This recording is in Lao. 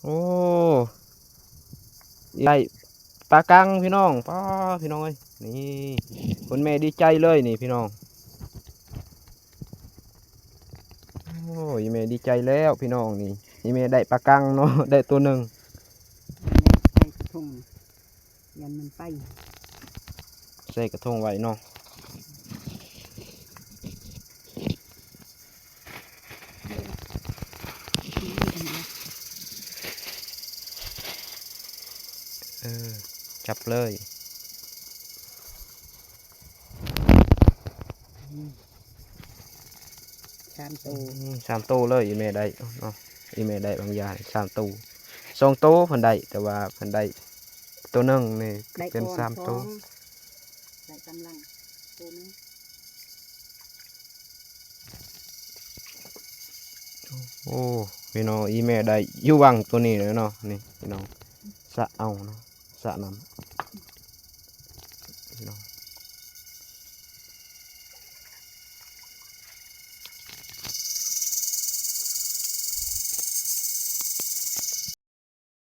ໂອ້ ໄດ້ປາກັງພີ່ນ້ອງ. ປ້າ ພີ່ນ້ອງເອີຍ ນີ້ ຄຸນແມ່ດີໃຈເລີຍນີ້ພີ່ນ້ອງ. ໂອ້ ອີ່ແມ່ດີໃຈແລ້ວພີ່ນ້ອງນີ້. ອີ່ແມ່ໄດ້ປາກັງເນາະ ໄດ້ໂຕໜຶ່ງ. ໃສ່ກະທົງ ຢ້ານມັນໄປ ໃສ່ກະທົງໄວ້ເນາະ. ເອີ ຈັບເລີຍ. ສາມໂຕ ອືມ ສາມໂຕເລີຍ. ອີ່ແມ່ໄດ້ເນາະ ອີ່ແມ່ໄດ້ບາງຢ່າງສາມໂຕ ສອງໂຕເພິ່ນໄດ້ ແຕ່ວ່າເພິ່ນໄດ້ໂຕໜຶ່ງນີ້ ໄດ້ ເປັນ ກ່ອນ ສາມໂຕ ສອງ ໄດ້ກຳລັງໂຕໜຶ່ງ. ໂອ້ ພີ່ນ້ອງ ອີ່ແມ່ໄດ້ຢູ່ຫວ່າງໂຕນີ້ແຫຼະເນາະ ນີ້ພີ່ນ້ອງ ສະເອົາເນາະ ສະນ້ຳ ພີ່ນ້ອງ.